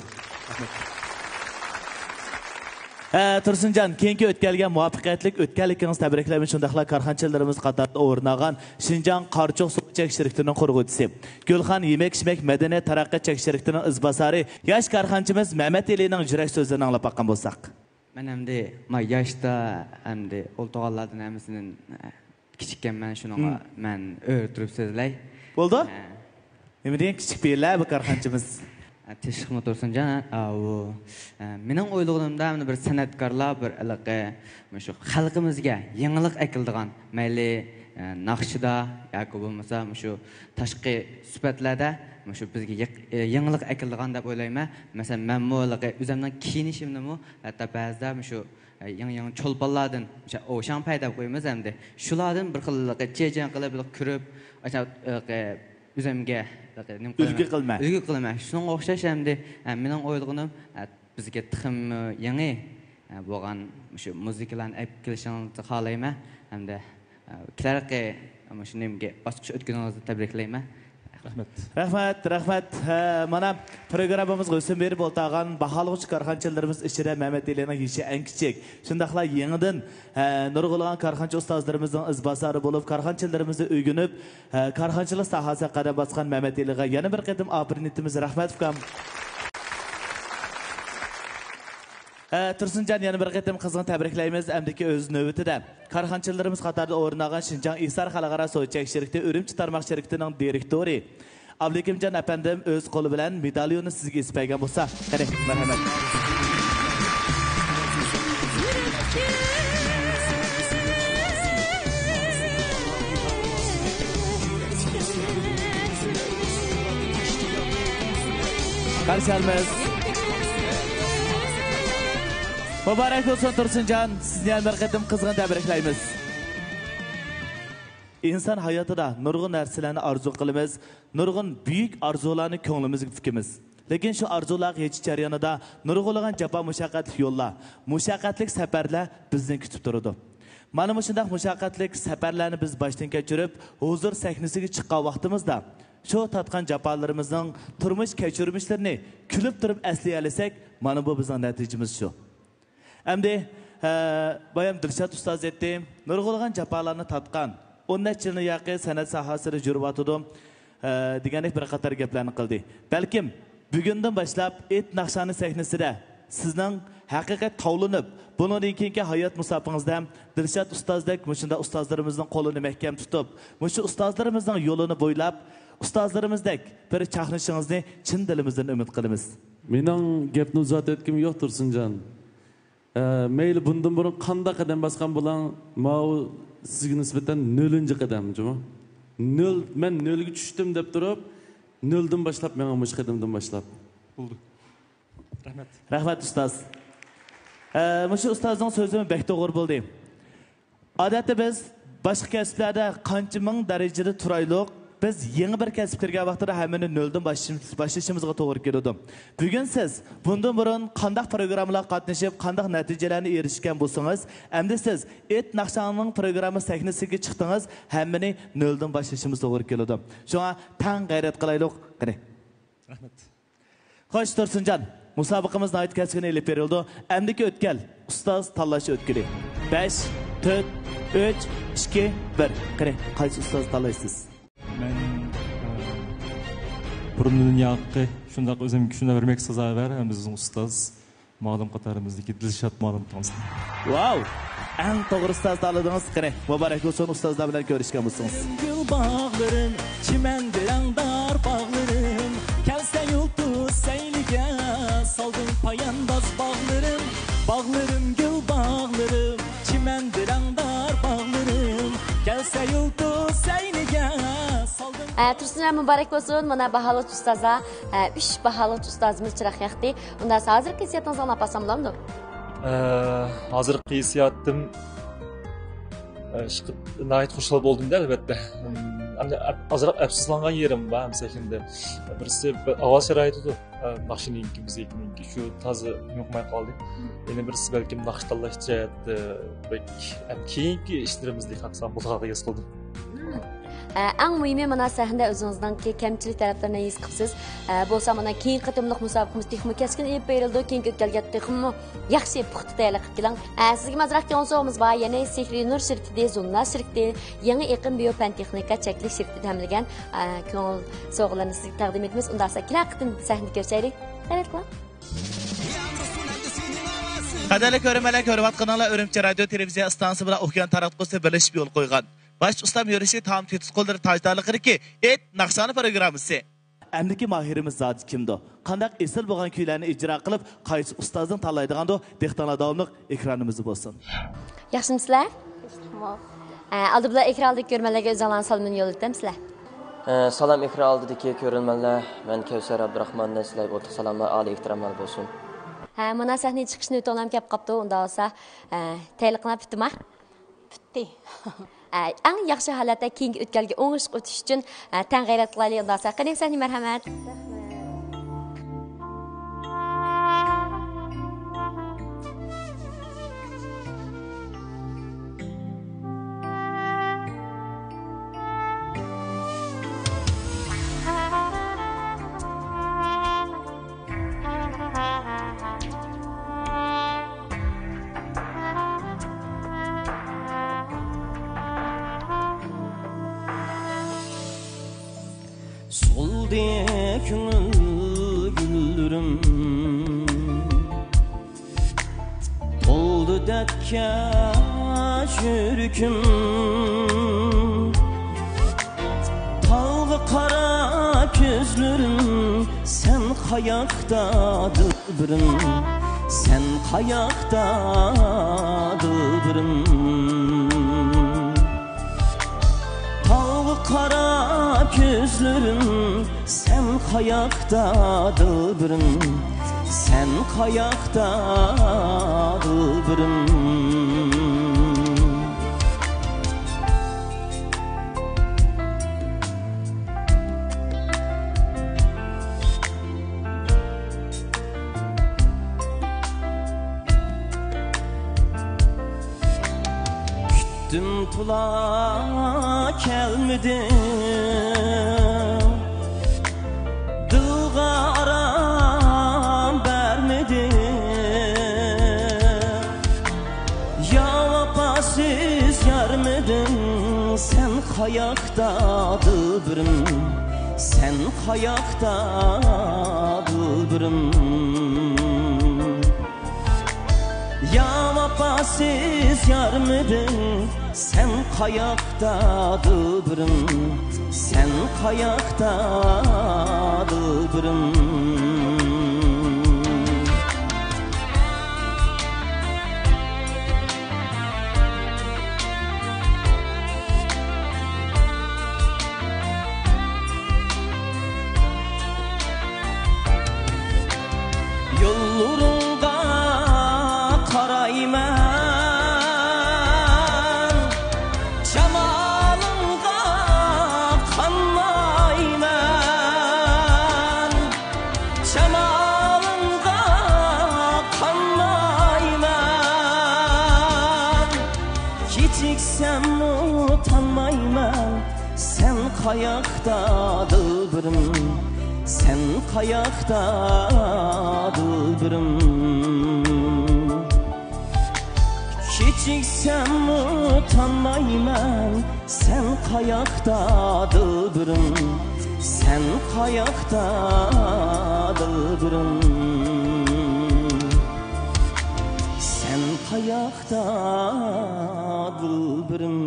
ھە، تۇرسۇنجان، كېيىنكى ئۆتكەلگە مۇۋەپپەقىيەتلىك ئۆتكەنلىكىڭىز تەبرىكلەيمەن. شۇنداقلا كارخانىچىلىرىمىز قاتارىدا ئورۇن ئالغان شىنجاڭ قارىچۇق سۇغا چەك شىركىتىنىڭ قۇرغۇچىسى، گۈلخان يېمەك-ئىچمەك مەدەنىيەت تەرەققىيات چەك شىركىتىنىڭ ئىزباسارى، ياش كارخانىچىمىز مەمەت ئېلىنىڭ يۈرەك سۆزلىرىنى ئاڭلاپ باققان بولساق. مەن ئەمدى ما ياشتا ئەمدى ئولتۇرغانلاردىن ھەممىسىدىن، ئە، كىچىككەنمەن، شۇنىڭغا مەن ئۆرە تۇرۇپ سۆزلەي. بولدى. ئە. نېمە دېگەن كىچىك پېئىللەر بۇ كارخانىچىمىز. ئە، تېخىمۇ تۇرسۇنجان، ئە، ئاۋۇ، ئە، مېنىڭ ئويلىغىنىمدا مانا بىر سەنئەتكارلار بىر ھېلىقى مۇشۇ خەلقىمىزگە يېڭىلىق ئەكېلىدىغان، مەيلى، ئە، ناخشىدا ياكى بولمىسا مۇشۇ تاشقى سۈپەتلەردە مۇشۇ بىزگە يېق-، ئە، يېڭىلىق ئەكېلىدىغان دەپ ئويلايمەن. مەسىلەن، مەنمۇ ھېلىقى ئۆزۈمنىڭ كىيىنىشىمنىمۇ ھەتتا بەزىدە مۇشۇ، ئە، يېڭى، يېڭى چولپانلاردىن، مۇشۇ ئوشاڭپەي دەپ قويىمىز ئەمدى. شۇلاردىن بىر خىل ھېلىقى جېجەڭ قىلىپ ھېلىقى كۆرۈپ، ئاشۇ، ئە، ئۆزۈمگە ھېلىقى نېمە قىلىمەن؟ ئۈلگە قىلىمەن. ئۈلگە قىلىمەن. شۇنىڭغا ئوخشاش ئەمدى، ئە، مېنىڭ ئويلىغىنىم، ئە، بىزگە تېخىمۇ يېڭى، ئە، بولغان مۇشۇ مۇزىكىلارنى ئەپ كېلىشىڭىزنى خالايمەن. ھەمدە، ئە، كېلەركى مۇشۇ نېمىگە باسقۇچ ئۆتكىنىڭىزنى تەبرىكلەيمەن. رەھمەت. رەھمەت، رەھمەت. ھە، مانا پروگراممىمىزغا ھۆسن بېرىپ ئولتۇرغان باھالىغۇچى كارخانىچىلىرىمىز ئىچىدە مەمەت ئېلىنىڭ يېشى ئەڭ كىچىك. شۇنداقلا يېڭىدىن، ھە، نۇرغۇنلىغان كارخانىچى ئۇستازلىرىمىزنىڭ ئىزباسارى بولۇپ، كارخانىچىلىرىمىزنى ئۆگىنىپ، ھە، كارخانىچىلىق ساھەسىگە قەدەم باسقان مەمەت ئېلىغا يەنە بىر قېتىم ئاپىرىن ئېيتىمىز. رەھمەت، ئۇكام. ئە، تۇرسۇنجان، يەنە بىر قېتىم قىزغىن تەبرىكلەيمىز. ئەمدىكى ئۆز نۆۋىتىدە كارخانىچىلىرىمىز قاتارىدا ئورۇن ئالغان شىنجاڭ ئېسار خەلقئارا سودا چەك شىركىتى ئۈرۈمچى تارماق شىركىتىنىڭ دىرېكتورى ئابلىكىمجان ئەپەندىم ئۆز قولى بىلەن مېداليوننى سىزگە ئېسىپ بەرگەن بولسا، قېنى، مەرھەمەت. قارشى ئالىمىز. مۇبارەك بولسۇن تۇرسۇنجان، سىزنى يەنە بىر قېتىم قىزغىن تەبرىكلەيمىز. ئىنسان ھاياتىدا نۇرغۇن نەرسىلەرنى ئارزۇ قىلىمىز، نۇرغۇن بۈيۈك ئارزۇلارنى كۆڭلىمىزگە پۈكىمىز. لېكىن شۇ ئارزۇلارغا يېتىش جەريانىدا نۇرغۇنلىغان جاپا مۇشەققەتلىك يوللار، مۇشەققەتلىك سەپەرلەر بىزنى كۈتۈپ تۇرىدۇ. مانا مۇشۇنداق مۇشەققەتلىك سەپەرلەرنى بىز باشتىن كەچۈرۈپ، ھۇزۇر سەھنىسىگە چىققان ۋاقتىمىزدا، شۇ تارتقان جاپالىرىمىزنىڭ تۇرمۇش كەچۈرمىشلىرىنى كۈلۈپ تۇرۇپ ئەسلىيەلىسەك، مانا بۇ بىزنىڭ نەتىجىمىز شۇ. ئەمدى، ھە، بايام دىلشات ئۇستاز ئېيتتى، نۇرغۇنلىغان جاپالارنى تارتقان، ئون نەچچە يىلنى ياقى سەنئەت ساھەسىدە يۈرۈۋاتىدۇ، ھە، دېگەندەك بىر قاتار گەپلەرنى قىلدى. بەلكىم بۈگۈندىن باشلاپ ئېيت ناخشانى سەھنىسىدە سىزنىڭ ھەقىقىي تاۋلىنىپ، بۇنىڭدىن كېيىنكى ھايات مۇساپىڭىزدا ھەم دىلشات ئۇستازدەك مۇشۇنداق ئۇستازلىرىمىزنىڭ قولىنى مەھكەم تۇتۇپ، مۇشۇ ئۇستازلىرىمىزنىڭ يولىنى بويلاپ، ئۇستازلىرىمىزدەك بىر چاقنىشىڭىزنى چىن دىلىمىزدىن ئۈمىد قىلىمىز. مېنىڭ گەپنى ئۇزارتىۋەتكۈم يوق، تۇرسۇنجان. ئە، مەيلى بۇندىن بۇرۇن قانداق قەدەم باسقان بولۇڭ، ماۋۇ سىزگە نىسبەتەن نۆلىنچى قەدەم، جۇمۇ. نۆل، مەن نۆلگە چۈشتۈم دەپ تۇرۇپ، نۆلدىن باشلاپ مېڭىڭ، مۇشۇ قەدەمدىن باشلاپ. بولدى. رەھمەت. رەھمەت، ئۇستاز. ئە، مۇشۇ ئۇستازنىڭ سۆزىمۇ بەك توغرا بولدى. ئادەتتە بىز باشقا كەسىپلەردە قانچە مىڭ دەرىجىدە تۇرايلۇق، بىز يېڭى بىر كەسىپكە كىرگەن ۋاقتىدا ھەممىنى نۆلدىن باشلىشىمىز، باشلىشىمىزغا توغرا كېلىدۇ. بۈگۈن سىز بۇندىن بۇرۇن قانداق پروگراممىلارغا قاتنىشىپ، قانداق نەتىجىلەرنى ئېرىشكەن بولسىڭىز، ئەمدى سىز ئېيت ناخشاڭنىڭ پروگرامما سەھنىسىگە چىقتىڭىز، ھەممىنى نۆلدىن باشلىشىمىز توغرا كېلىدۇ. شۇڭا تەڭ غەيرەت قىلايلۇق. قېنى. رەھمەت. خوش، تۇرسۇنجان، مۇسابىقىمىز ناھايىتى كەسكىن ئېلىپ بېرىلىدۇ. ئەمدىكى ئۆتكەل، ئۇستاز تاللاش ئۆتكىلى. بەش، تۆت، ئۈچ، ئىككى، بىر. قېنى، قايسى ئۇستاز تاللايسىز؟ مەن، ئە، بۇرۇندىن ياقى شۇنداق ئۆزۈمگە شۇنداق بىر مەك سازاۋەر ھەم بىزنىڭ ئۇستاز مالۇم قاتارىمىزدىكى دىلشات مالۇم تامسا. ۋاو! ئەڭ توغرا ئۇستاز تاللىدىڭىز. قېنى، مۇبارەك بولسۇن، ئۇستازلار بىلەن كۆرۈشكەن بولسىڭىز. گۈل باغلىرىم، چىمەندە رەڭدار باغلىرىم، كەلسە يۇلتۇز سەيلىگە، سالدىم پايانداز باغلىرىم، باغلىرىم گۈل باغلىرىم، چىمەندە رەڭدار باغلىرىم، كەلسە يۇلتۇز سەيلىگە، سالدىم. ئە، تۇرسۇنجان، مۇبارەك بولسۇن. مانا باھالىغۇچى ئۇستازلار، ئە، ئۈچ باھالىغۇچى ئۇستازىمىز چىراغ ياقتى. ئۇنداقتا ھازىرقى ھېسسىياتىڭىزنى ئاڭلاپ باقسام بولامدۇ؟ ئە، ھازىرقى ھېسسىياتىم، ئە، ئىشقىلىپ ناھايىتى خۇشال بولدۇم-دە، ئەلۋەتتە. ئەمدى ئەپ-، ئازراق ئەپسۇسلانغان يېرىم بار، ھەم سەھنىدە. بىرسى بىر ئاۋاز شارائىتىدۇر، ئە، ناخشىنىڭكى، مۇزىكىنىڭكى شۇ تازا يۇقماي قالدى. يەنە بىرسى بەلكىم ناخشا تاللاش جەھەتتە بەك، ھەم كېيىنكى ئىشلىرىمىزدىكى خاقسان بولغانلىقىنى ھېس قىلدىم. ئە، ئەڭ مۇھىمى، مانا سەھنىدە ئۆزىڭىزنىڭكى كەمچىلىك تەرەپلىرىنى ھېس قىپسىز. ئە، بولسا مانا كېيىنكى قېتىملىق مۇسابىقىمىز تېخىمۇ كەسكىن ئېلىپ بېرىلىدۇ، كېيىنكى ئۆتكەلگە تېخىمۇ ياخشى، پۇختا تەييارلىق قىلىپ كېلىڭ. ئە، سىزگە ئازراق كۆڭۈل سوۋغىمىز بار، يەنى سېھرىي نۇر شىركىتى، زۇننار شىركىتى، يېڭى ئېقىم بىيو پەن تېخنىكا چەكلىك شىركىتى تەمىنلىگەن، ئە، كۆڭۈل سوۋغىلىرىنى سىزگە تەقدىم ئېتىمىز. ئۇنداقسا كېلەر قېتىم سەھنىدە كۆرۈشەيلى. خەير قىلىڭ. قەدىرلىك كۆرۈرمەنلەر، كۆرۈۋاتقىنىڭلار ئۈرۈمچى رادىيو تېلېۋىزىيە ئىستانسىسى بىلەن ئوكيان تاراتقۇسى بىرلىشىپ يول قويغان باش ئۇستام يۈرۈشى تام تېتىز قوللىرى تاجدارلىقىدىكى ئېيت ناخشانى پروگراممىسى. ئەمدىكى ماھىرىمىز زادى كىمدۇ؟ قانداق ئېسىل بولغان كۈيلەرنى ئىجرا قىلىپ، قايسى ئۇستازنى تاللايدىغاندۇ؟ دىققىتىڭلار داۋاملىق ئېكرانىمىزدا بولسۇن. ياخشىمۇسىلەر؟ ئە، ئالدى بىلەن ئېكران ئالدىدىكى كۆرۈرمەنلەرگە ئۆز ئاڭلارنىڭ سالىمىنى يوللىتىمسىلەر؟ ئە، سالام ئېكران ئالدىدىكى كۆرۈرمەنلەر، مەن كەۋسەر ئابدۇراخمان، سىلەرگە ئوتلۇق سالاملار، ئالىي ئېھتىراملار بولسۇن. ھە، مانا سەھنىگە چىقىش نۆۋىتى ئاڭلىنىپ كەپ قاپتۇ، ئۇنداق بولسا، ئە، تەييارلىقىڭلار پۈتتىما؟ پۈتتى. ئە، ئەڭ ياخشى ھالەتتە كېيىنكى ئۆتكەلگە ئوڭۇشلۇق ئۆتۈش ئۈچۈن، ئە، تەڭ غەيرەت قىلايلى، ئۇنداق بولسا. قېنى، سەھنىگە مەرھەمەت. سولدى كۆڭۈل گۈللىرىم. دەتكەش يۈرىكىم، تاغغا قارا كۆزلىرىم، سەن قاياقتا دىلبىرىم، سەن قاياقتا دىلبىرىم؟ تاغغا قارا كۆزلىرىم، سەن قاياقتا دىلبىرىم، سەن قاياقتا دىلبىرىم؟ كۈتتۈم تولا كەلمىدىڭ، دىلغا ئارام بەرمىدىڭ. يا ۋاپاسىز يارمىدىڭ، سەن قاياقتا دىلبىرىم، سەن قاياقتا دىلبىرىم؟ يا ۋاپاسىز يارمىدىڭ، سەن قاياقتا دىلبىرىم، سەن قاياقتا دىلبىرىم؟ يوللىرىڭغا قارايمەن، شامالىڭغا قانمايمەن، شامالىڭغا قانمايمەن. كېچىكسەممۇ تانمايمەن، سەن قاياقتا دىلبىرىم، سەن قاياقتا دىلبىرىم؟ كېچىكسەممۇ تانمايمەن، سەن قاياقتا دىلبىرىم، سەن قاياقتا دىلبىرىم؟ سەن قاياقتا دىلبىرىم؟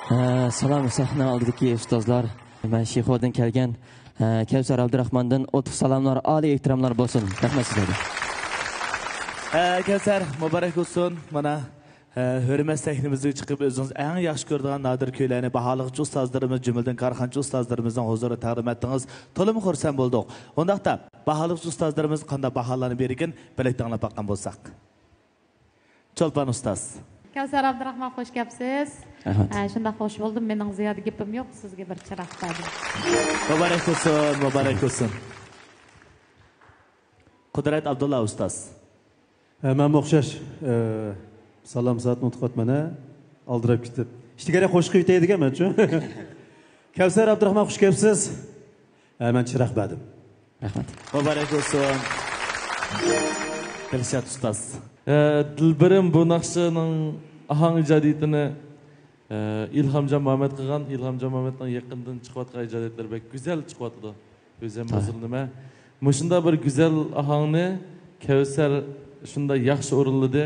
ئە، سالام سەھنە ئالدىدىكى ئۇستازلار. مەن شىخۇدىن كەلگەن، ئە، كەۋسەر ئابدۇراخماندىن ئوتلۇق سالاملار، ئالىي ئېھتىراملار بولسۇن. رەھمەت سىزلەرگە. ئە، كەۋسەر، مۇبارەك بولسۇن. مانا، ئە، ھۆرمەت سەھنىمىزگە چىقىپ، ئۆزىڭىز ئەڭ ياخشى كۆرىدىغان نادىر كۈيلەرنى باھالىغۇچى ئۇستازلىرىمىز، جۈملىدىن كارخانىچى ئۇستازلىرىمىزنىڭ ھۇزۇرىدا تەقدىم ئەتتىڭىز. تولىمۇ خۇرسەن بولدۇق. ئۇنداقتا، باھالىغۇچى ئۇستازلىرىمىز قانداق باھالارنى بېرىكىن، بىرلىكتە ئاڭلاپ باققان بولساق. چولپان ئۇستاز. كەۋسەر ئابدۇراخمان، خوش كەپسىز. رەھمەت. ھە، شۇنداق خوش بولدۇم. مېنىڭ زىيادە گېپىم يوق، سىزگە بىر چىراغ بەردىم. مۇبارەك بولسۇن، مۇبارەك بولسۇن. قۇدرەت ئابدۇللا ئۇستاز. ھە، مەنمۇ ئوخشاش، ئە، سالام سائەتنى ئۇنتۇپ قاپتىمەن، ھە؟ ئالدىراپ كېتىپ. ئىشتىكەرەك خوش قىلىۋېتەي دېگەنمەنچۇ. كەۋسەر ئابدۇراخمان، خوش كەپسىز. ھە، مەن چىراغ بەردىم. رەھمەت. مۇبارەك بولسۇن. دىلشات ئۇستاز. ئە، دىلبىرىم بۇ ناخشىنىڭ ئاھاڭ ئىجادىيىتىنى، ئە، ئىلھامجان مامەت قىلغان. ئىلھامجان مامەتنىڭ يېقىندىن چىقىۋاتقان ئىجادىيەتلىرى بەك گۈزەل چىقىۋاتىدۇ. ئۆزۈم ھازىرلىما. مۇشۇنداق بىر گۈزەل ئاھاڭنى كەۋسەر شۇنداق ياخشى ئورۇنلىدى.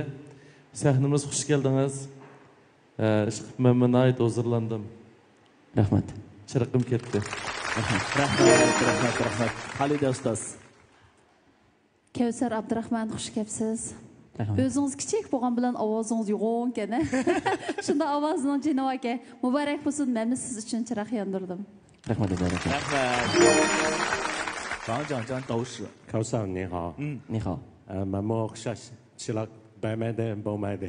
سەھنىمىز، خۇش كەلدىڭىز. ئە، ئىشقىلىپ مەنمۇ ناھايىتى ھۇزۇرلاندىم. رەھمەت. چىرىقىم كەتتى. رەھمەت، رەھمەت، رەھمەت. خالىدە ئۇستاز. كەۋسەر ئابدۇراخمان، خۇش كەپسىز. رەھمەت. ئۆزىڭىز كىچىك بولغان بىلەن ئاۋازىڭىز يوغانكەن، ھە؟ شۇنداق ئاۋازىنىڭ جېنى باركەن. مۇبارەك بولسۇن، مەنمۇ سىز ئۈچۈن چىراغ ياندۇردۇم. رەھمەت، رەھمەت. رەھمەت. 房长张导师。 كەۋسەر، نىھاۋ. نىھاۋ. ئە، مەنمۇ ئوخشاش چىراغ بەرمەيدۇ، بولمايدۇ.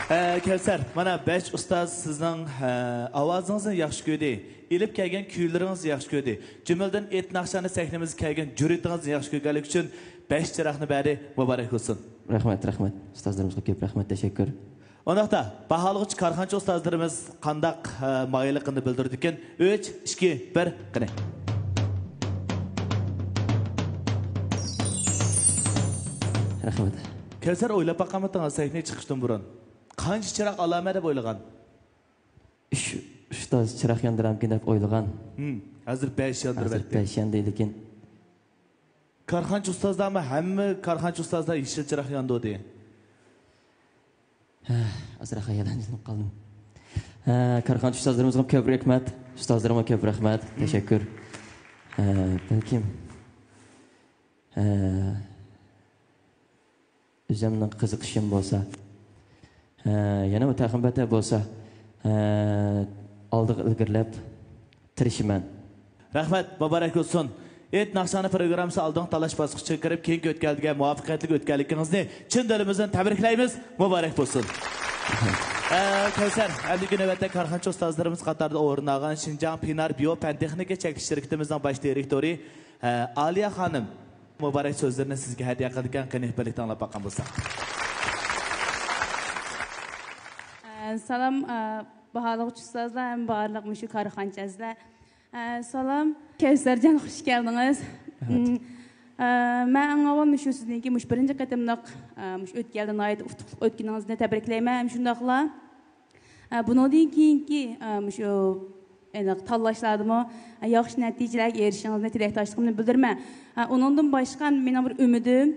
ئە، كەۋسەر، مانا بەش ئۇستاز سىزنىڭ، ئە، ئاۋازىڭىزنى ياخشى كۆردى. ئېلىپ كەلگەن كۈيلىرىڭىزنى ياخشى كۆردى. جۈملىدىن ئېيت ناخشانى سەھنىمىزگە كەلگەن جۈرئىتىڭىزنى ياخشى كۆرگەنلىكى ئۈچۈن بەش چىراغنى بەردى. مۇبارەك بولسۇن. رەھمەت، رەھمەت. ئۇستازلىرىمىزغا كۆپ رەھمەت، تەشەككۈر. ئۇنداقتا، باھالىغۇچى كارخانىچى ئۇستازلىرىمىز قانداق، ئە، مايىللىقىنى بىلدۈرىدىكىن؟ ئۈچ، ئىككى، بىر، قېنى. رەھمەت. كەۋسەر، ئويلاپ باققانمىدىڭىز سەھنىگە چىقىشتىن بۇرۇن قانچە چىراغ ئالامەن دەپ ئويلىغان؟ ئۈچ، ئۈچ چىراغ ياندۇرامكىن دەپ ئويلىغان. ھىم، ھازىر بەش ياندۇرۇۋەتتى. ھازىر بەش ياندى، لېكىن كارخانىچى ئۇستازلارمۇ، ھەممە كارخانىچى ئۇستازلار يېشىل چىراغ ياندۇردى. ھە، ئازراق ھايالانجىنىپ قالدىم. ھە، كارخانىچى ئۇستازلىرىمىزغا كۆپ رەھمەت. ئۇستازلىرىمغا كۆپ رەھمەت. تەشەككۈر. ھە، بەلكىم، ھە، ئۆزۈمنىڭ قىزىقىشىم بولسا، ھە، يەنە مۇتەخەمبەتە بولسا، ھە، ئالدىغا ئىلگىرىلەپ تىرىشىمەن. رەھمەت، مۇبارەك بولسۇن. ئېيت ناخشاڭنى پروگراممىسى ئالدىنقى تاللاش باسقۇچىغا كىرىپ، كېيىنكى ئۆتكەلگە مۇۋەپپەقىيەتلىك ئۆتكەنلىكىڭىزنى چىن دىلىمىزدىن تەبرىكلەيمىز. مۇبارەك بولسۇن. ئە، كەۋسەر، ئەمدىكى نۆۋەتتە كارخانىچى ئۇستازلىرىمىز قاتارىدا ئورۇن ئالغان شىنجاڭ پىنار بىيو پەن تېخنىكا چەكلىك شىركىتىمىزنىڭ باش دىرېكتورى، ئە، ئالىيە خانىم مۇبارەك سۆزلىرىنى سىزگە ھەدىيە قىلىدىكەن، قېنى، بىرلىكتە ئاڭلاپ باققان بولساق. ئە، سالام، ئە، باھالىغۇچى ئۇستازلار ھەم بارلىق مۇشۇ كارخانىچى ئەزىزلەر. ئە، سالام. كەۋسەرجان، خۇش كەلدىڭىز. رەھمەت. م، ئە، مەن ئەڭ ئاۋۋال مۇشۇ سىزنىڭكى مۇشۇ بىرىنچى قېتىملىق، ئە، مۇشۇ ئۆتكەلدە ناھايىتى ئۇتۇقلۇق ئۆتكىنىڭىزنى تەبرىكلەيمەن. ھەم شۇنداقلا، ئە، بۇنىڭدىن كېيىنكى، ئە، مۇشۇ، ئېنىق، تاللاشلاردىمۇ، ئە، ياخشى نەتىجىلەرگە ئېرىشىشىڭىزنى تىلەكداشلىقىمنى بىلدۈرىمەن. ئە، ئۇنىڭدىن باشقا مېنىڭ بىر ئۈمىدىم،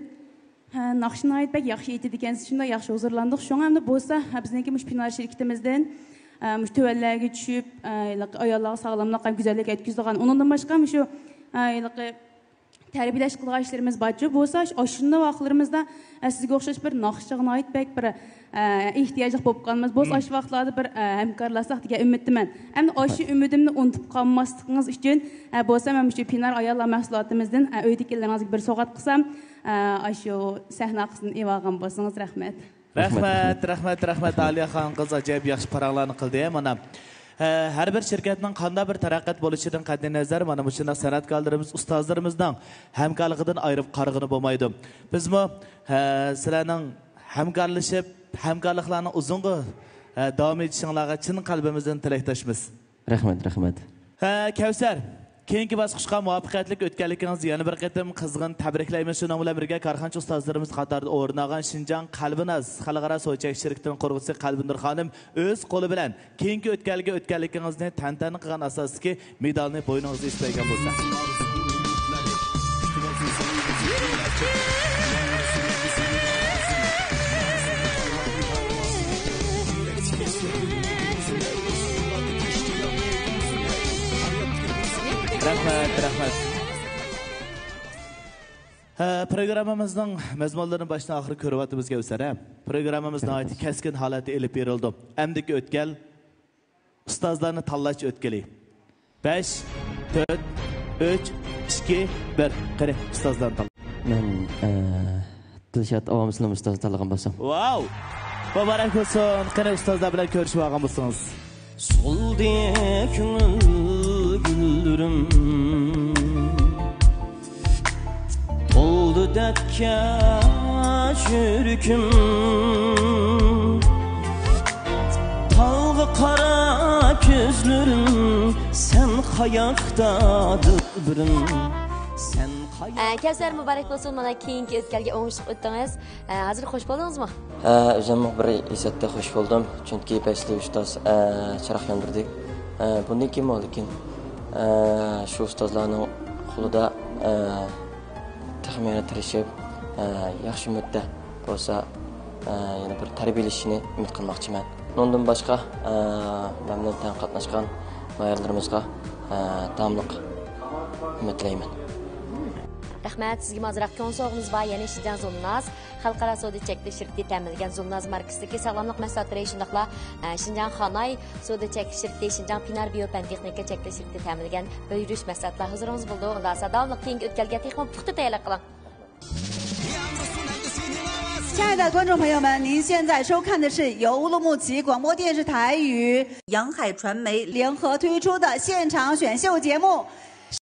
ھە، ناخشا ناھايىتى بەك ياخشى ئېيتىدىكەنسىز، شۇنداق ياخشى ھۇزۇرلاندۇق. شۇڭا ئەمدى بولسا، ھە، بىزنىڭكى مۇشۇ پىنار شىركىتىمىزدىن، ھە، مۇشۇ تۆۋەنلەرگە چۈشۈپ، ھە، ھېلىقى ئاياللارغا ساغلاملىق ھەم گۈزەللىك يەتكۈزىدىغان، ئۇنىڭدىن باشقا مۇشۇ، ھە، ھېلىقى تەربىيەلەش قىلىدىغان ئىشلىرىمىز بارچۇ. بولسا، ئاشۇنداق ۋاقىتلىرىمىزدا، ھە، سىزگە ئوخشاش بىر ناخشىچىغا ناھايىتى بەك بىر، ھە، ئېھتىياجلىق بولۇپ قالىمىز. بولسا، ئاشۇ ۋاقىتلاردا بىر، ھە، ھەمكارلاشساق دېگەن ئۈمىدتىمەن. ئەمدى ئاشۇ ئۈمىدىمنى ئۇنتۇپ قالماسلىقىڭىز ئۈچۈن، ھە، بولسا مەن مۇشۇ پىنار ئاياللار مەھسۇلاتىمىزدىن، ھە، ئۆيدىكىلىرىڭىزگە بىر سوۋغات قىلسام، ئاشۇ سەھنە ئارقىسىدىن ئېلىۋالغان بولسىڭىز، رەھمەت. رەھمەت، رەھمەت، رەھمەت. ئالىيە خانىم قىز ئاجايىپ ياخشى پاراڭلارنى قىلدى. مانا، ھە، ھەر بىر شىركەتنىڭ قانداق بىر تەرەققىيات بولۇشىدىن قەتئىينەزەر، مانا مۇشۇنداق سەنئەتكارلىرىمىز، ئۇستازلىرىمىزنىڭ ھەمكارلىقىدىن ئايرىپ قارىغىلى بولمايدۇ. بىزمۇ، ھە، سىلەرنىڭ ھەمكارلىشىپ، ھەمكارلىقلارنى ئۇزۇنغا، ھە، داۋام ئېتىشىڭلارغا چىن قەلبىمىزدىن تىلەكداشمىز. رەھمەت، رەھمەت. ھە، كەۋسەر، كېيىنكى باسقۇچقا مۇۋەپپەقىيەتلىك ئۆتكەنلىكىڭىزدە يەنە بىر قېتىم قىزغىن تەبرىكلەيمىز. شۇنىڭ بىلەن بىرگە، كارخانىچى ئۇستازلىرىمىز قاتارىدا ئورۇن ئالغان شىنجاڭ قەلبىناز خەلقئارا سودا چەكلىك شىركىتىنىڭ قۇرغۇچىسى قەلبىنۇر خانىم ئۆز قولى بىلەن كېيىنكى ئۆتكەلگە ئۆتكەنلىكىڭىزنى تەنتەنە قىلغان ئاساستىكى مېدالنى بوينىڭىزغا ئېسىپ بەرگەن بولسا. رەھمەت، رەھمەت. ھە، پروگراممىمىزنىڭ مەزمۇنلىرىنى باشتىن ئاخىر كۆرۈۋاتىمىز كەۋسەر، ھە؟ پروگراممىمىز ناھايىتى كەسكىن ھالەتتە ئېلىپ بېرىلىدۇ. ئەمدىكى ئۆتكەل ئۇستازلارنى تاللاش ئۆتكىلى. بەش، تۆت، ئۈچ، ئىككى، بىر. قېنى، ئۇستازلارنى تاللاڭ. مەن، ئە، دىلشات ئاۋامسىلىم ئۇستازنى تاللىغان بولسام. ۋاۋ! مۇبارەك بولسۇن. قېنى، ئۇستازلار بىلەن كۆرۈشۈپ ئالغان بولسىڭىز. سولدى كۆڭۈل گۈللىرىم، تولدى دەردكە يۈرىكىم. تالغا قارا كۆزلىرىم، سەن قاياقتا دىلبىرىم، سەن قاياقتا. ئە، كەۋسەر، مۇبارەك بولسۇن، مانا كېيىنكى ئۆتكەلگە ئوڭۇشلۇق ئۆتتىڭىز. ئە، ھازىر خوش بولدىڭىزمۇ؟ ھە، ئۆزۈممۇ بىر ھېسسىياتتا خوش بولدۇم، چۈنكى بەشلى ئۇستاز، ئە، چىراغ ياندۇردى. ئە، بۇندىن كېيىنمۇ لېكىن، ئە، شۇ ئۇستازلارنىڭ قولىدا، ئە، تېخىمۇ يەنە تىرىشىپ، ئە، ياخشى مۇددەت بولسا، ئە، يەنە بىر تەربىيەلىشىنى ئۈمىد قىلماقچىمەن. ئۇنىڭدىن باشقا، ئە، مەن بىلەن تەڭ قاتناشقان ماھىرلىرىمىزغا، ئە، داۋاملىق ھۆرمەت تىلەيمەن. رەھمەت، سىزگىمۇ ئازراق كۆڭۈل سوۋغىمىز بار، يەنى شىنجاڭ زۇلناز خەلقئارا سودا چەكلىك شىركىتى تەمىنلىگەن زۇلناز ماركىسىدىكى ساغلاملىق مەھسۇلاتلىرى، شۇنداقلا، ئە، شىنجاڭ خاناي سودا چەكلىك شىركىتى، شىنجاڭ پىنار بىيو پەن تېخنىكا چەكلىك شىركىتى تەمىنلىگەن بۈيرۈش مەھسۇلاتلار ھۇزۇرىڭىزدا بولىدۇ. ئۇنداق بولسا داۋاملىق كېيىنكى ئۆتكەلگە تېخىمۇ پۇختا تەييارلىق قىلىڭ. 亲爱的观众朋友们，您现在收看的是由乌鲁木齐广播电视台与 阳海传媒联合推出的现场选秀节目。